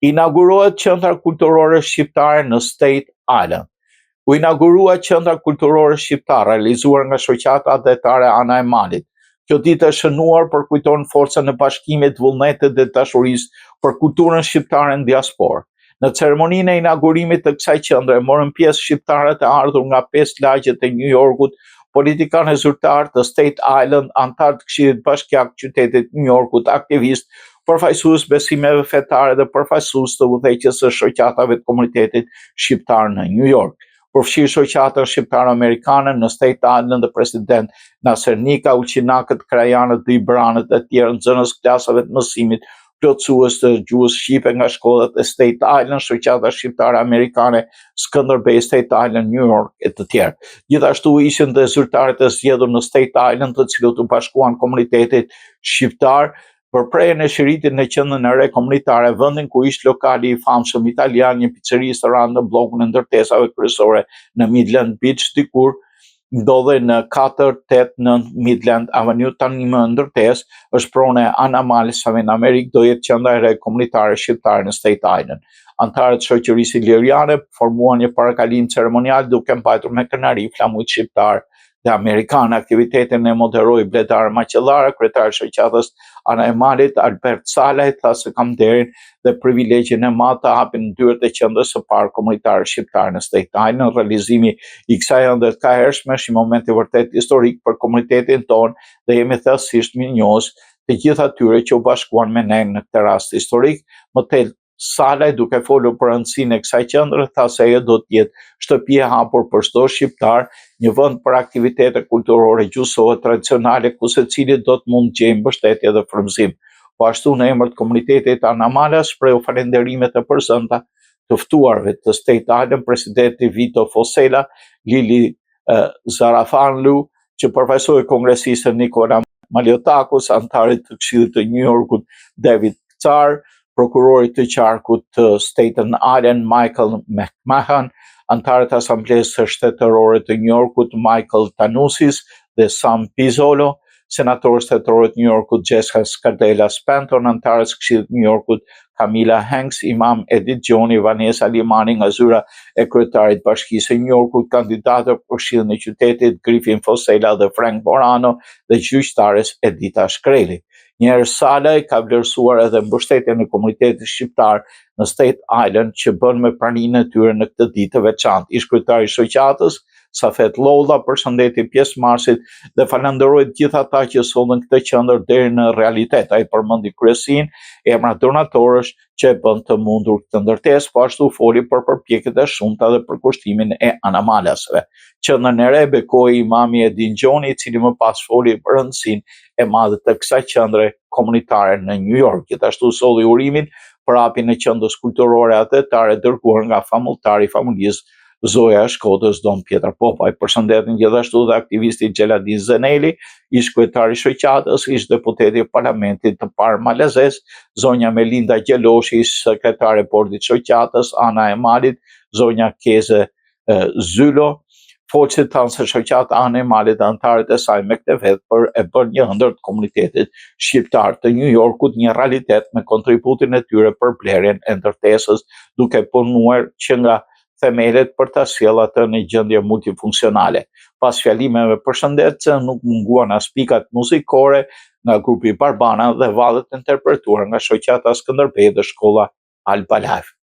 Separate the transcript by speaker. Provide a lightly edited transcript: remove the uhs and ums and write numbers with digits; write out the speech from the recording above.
Speaker 1: Inaugurohet Qendra Kulturore Shqiptare në State Island. U inaugurua Qendra Kulturore Shqiptare, realizuar nga Shoqata Atdhetare Ana e Malit. Kjo ditë e shënuar përkujton forcën e bashkimit, vullnetit dhe dashurisë për kulturën shqiptare në diasporë. Në ceremoninë e inaugurimit të kësaj qendre morën pjesë shqiptarët e ardhur nga pesë lagjet e New Yorkut, politikanë e zyrtarë të State Island, anëtarë të Këshillit Bashkiak të qytetit New Yorkut, aktivistë, përfaqësues besimeve fetare dhe përfaqësues të udhëheqjes së shoqatave të komunitetit shqiptar në New York. Përfshirë shoqatën shqiptaro-amerikane në State Island dhe president Naser Nika, Ulqinakët, Krajanët, Dibranët e tjerë nxënës klasave të mësimit plotësues të gjuhës shqipe nga shkollat e State Island, shoqata shqiptare amerikane Skënderbej State Island, New York e të tjerë. Gjithashtu ishin dhe zyrtarët e zgjedhur në State Island, të cilët u bashkuan komunitetit shqiptar për prerjen e shiritit në qendrën e re komunitare, vendin ku ishte lokali i famshëm italian, një piceri restorant në bllokun e ndërtesave kryesore në Midland Beach, dikur ndodhej në 489 Midland Avenue, tani më ndërtesë, është pronë e Anamalasve në Amerikë, do jetë qendra e re komunitare shqiptare në State Island. Anëtarët e shoqërisë iliriane formuan një parakalim ceremonial duke mbajtur me krenari flamujt shqiptar dhe amerikan. Aktivitetin e moderoi Bledar Maqellara, kryetari i shoqatës Ana e Malit, Albert Salaj, tha se kam nderin dhe privilegjin e madh të hapin dyert e qendrës së parë komunitare shqiptare në State Island. Realizimi i kësaj ëndrre të kahershme është një moment i vërtet historik për komunitetin tonë dhe jemi thellësisht mirënjohës të gjithë atyre që u bashkuan me ne në këtë rast historik. Më tej Salaj duke folur për rëndësinë e kësaj qendre tha se ajo do të jetë shtëpi e hapur për çdo shqiptar, një vend për aktivitete kulturore, gjuhësore, tradicionale ku secili do të mund të gjejë mbështetje dhe frymëzim. Po ashtu në emër të komunitetit Anamalas shprehu falënderimet e përzemërta të ftuarve të State Island, presidenti Vito Fosella, Lili Zarafanlu, që përfaqësoi kongresistën Nikola Maliotakos, anëtarit të Këshillit të New Yorkut David Carr, prokurorit të qarkut të Staten Island Michael McMahon, anëtarët e Asamblesë Shtetërore të New Yorkut Michael Tanusis dhe Sam Pizzolo, senatorët shtetërore të New Yorkut Jessica Scardella Spenton, anëtarët e Këshillit të New Yorkut Kamila Hanks, Imam Edit Gjoni, Vanessa Limani nga zyra e kryetarit Bashkisë së New Yorkut, kandidatët për Këshillin e Qytetit Griffin Fosella dhe Frank Morano dhe gjyqtares Edita Shkreli. Njëherë Salaj ka vlerësuar edhe mbështetjen e komunitetit shqiptar në State Island që bën me praninë e tyre në këtë ditë të veçantë. Ish kryetari i shoqatës, Safet Lodha përshëndeti pjesëmarrësit dhe falënderoi të gjithë ata që sollën këtë qendër deri në realitet. Ai përmendi kryesinë, emra donatorësh që e bën të mundur këtë ndërtesë, po ashtu foli për përpjekjet e shumta dhe përkushtimin e anamalasve. Qendrën e re bekoi imami Edin Gjoni, i cili më pas foli për rëndësinë e madhe të kësaj qendre komunitare në New York. Gjithashtu solli urimin për hapjen e qendrës kulturore atdhetare dërguar nga famulltari i famullisë Zoja e Shkodrës Dom Pjetër Popaj. Përshëndetën gjithashtu dhe aktivisti Xheladin Zeneli, ish kryetari i shoqatës, ish deputeti i parlamentit të parë malazez, zonja Melinda Gjeloshi, ish sekretare e bordit të shoqatës, Ana e Malit, zonja Keze Zylo, Folësit thanë se shoqata Ana e Malit dhe anëtarët e saj me këtë vepër e bën një ëndërr të komunitetit shqiptar të New Yorkut një realitet me kontributin e tyre për blerjen e ndërtesës, duke punuar që nga themelet për ta sjellë atë në gjendje multifunksionale. Pas fjalimeve përshëndetëse nuk munguan as pikat muzikore nga grupi Barbana dhe vallet e interpretuar nga shoqata Skënderbej dhe shkolla Alba Life.